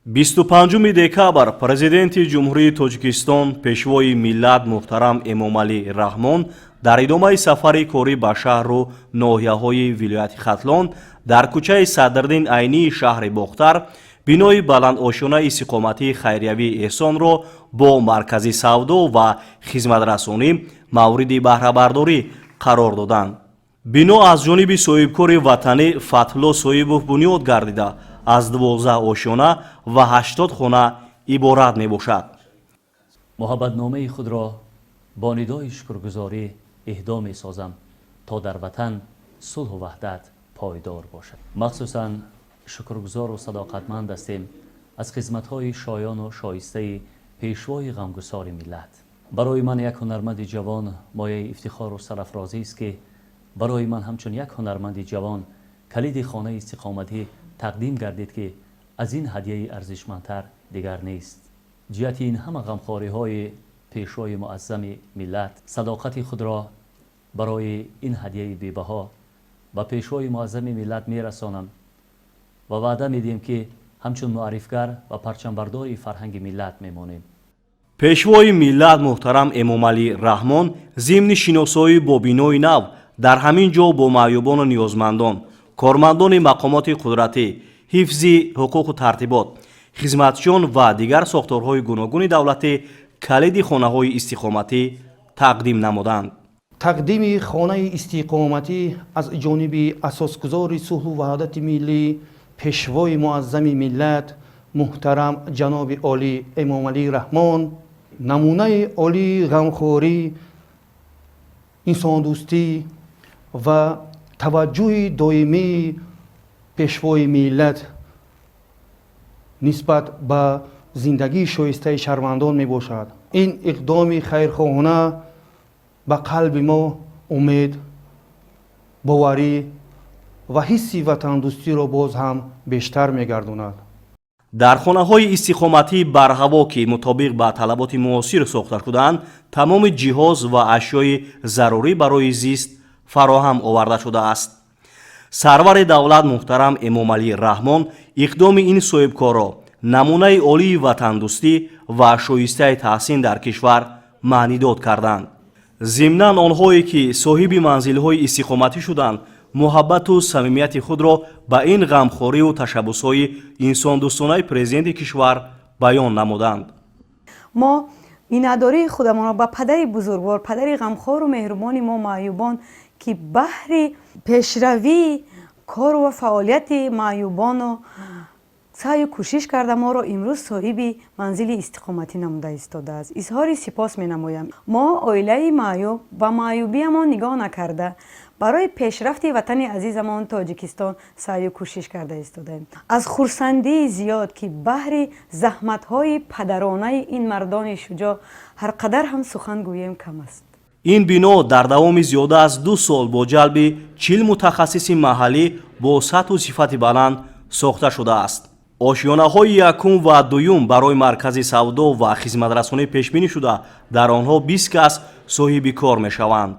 25 декабр Президенти Ҷумҳурии Тоҷикистон, Пешвои миллат муҳтарам Эмомалӣ Раҳмон дар идомаи сафари корӣ ба шаҳру ноҳияҳои вилояти Хатлон дар кӯчаи Садриддин Айнии шаҳри Бохтар бинои баландошёнаи истиқоматии хайриявии Эҳсонро бо маркази савдо ва хизматрасонӣ мавриди баҳрабардорӣ қарор доданд. Бино аз ҷониби соҳибкори ватанӣ Фатҳулло Соҳибов бунёд гардида, аз 12 ошёна ва 80 хона иборат мебошад. Муҳаббатномаи худро бо нидои шукргузорӣ иҳдо месозам, то дар ватан сулҳу ваҳдат пойдор бошад. Махсусан шукргузору садоқатманд ҳастем аз хизматҳои шоёну шоистаи Пешвои ғамгусори миллат. Барои ман, як ҳунарманди ҷавон, мояи ифтихору сарафрозист, ки барои ман ҳамчун як ҳунарманди ҷавон калиди хонаи истиқоматӣ тақдим гардид, ки аз ин ҳадияи арзишмандтар дигар нест. Ҷиҳати ин ҳама ғамхориҳои Пешвои муаззами миллат садоқати худро барои ин ҳадияи бебаҳо ба Пешвои муаззами миллат мерасонам ва ваъда медиҳем, ки ҳамчун муаррифгар ва парчамбардори фарҳанги миллат мемонем. Пешвои миллат муҳтарам Эмомалӣ Раҳмон зимни шиносоӣ бо бинои нав дар ҳамин ҷо бо маъюбону ниёзмандон, кормандони мақомоти қудратӣ, ҳифзи ҳуқуқу тартибот, хизматчиён ва дигар сохторҳои гуногуни давлатӣ калиди хонаҳои истиқоматӣ тақдим намуданд. Тақдими хонаи истиқоматӣ аз ҷониби асосгузори сулҳу ваҳдати миллӣ, Пешвои муаззами миллат муҳтарам ҷаноби олӣ Эмомалӣ Раҳмон намунаи олии ғамхорӣ, инсондӯстӣ ва таваҷҷӯҳи доимии Пешвои миллат нисбат ба зиндагии шоистаи шаҳрвандон мебошад. Ин иқдоми хайрхоҳона ба қалби мо умед, боварӣ ва ҳисси ватандӯстиро боз ҳам бештар мегардонад. Дар хонаҳои истиқоматии барҳаво, ки мутобиқ ба талаботи муосир сохта шудаанд, тамоми ҷиҳоз ва ашёи зарурӣ барои зист фароҳам оварда шудааст. Сарвари давлат муҳтарам Эмомалӣ Раҳмон иқдоми ин соҳибкорро намунаи олии ватандӯстӣ ва шоистаи таҳсин дар кишвар маънидод карданд. Зимнан, онҳое ки соҳиби манзилҳои истиқоматӣ шуданд, муҳаббату самимияти худро ба ин ғамхориву ташаббусҳои инсондӯстонаи Президенти кишвар баён намуданд. Мо миннатдории худамонро ба падари бузургвор, падари ғамхору меҳрубони мо маъюбон, ки баҳри пешравии кору ва фаъолияти маъюбону саъю кӯшиш карда, моро имрӯз соҳиби манзили истиқоматӣ намуда истодааст, изҳори сипос менамоям. Мо, оилаи маъюб, ба маъюбиямон нигоҳ накарда, барои пешрафти ватани азизамон Тоҷикистон саъю кӯшиш карда истодаем. Аз хурсандии зиёд, ки баҳри заҳматҳои падаронаи ин мардони шуҷоъ ҳар қадар ҳам сухан гӯем, кам аст. Ин бино дар давоми зиёда аз 2 сол бо ҷалби 40 мутахассиси маҳаллӣ бо сатҳу сифати баланд сохта шудааст. Ошёнаҳои якум ва дуюм барои маркази савдо ва хизматрасонӣ пешбинӣ шуда, дар онҳо 20 кас соҳиби кор мешаванд.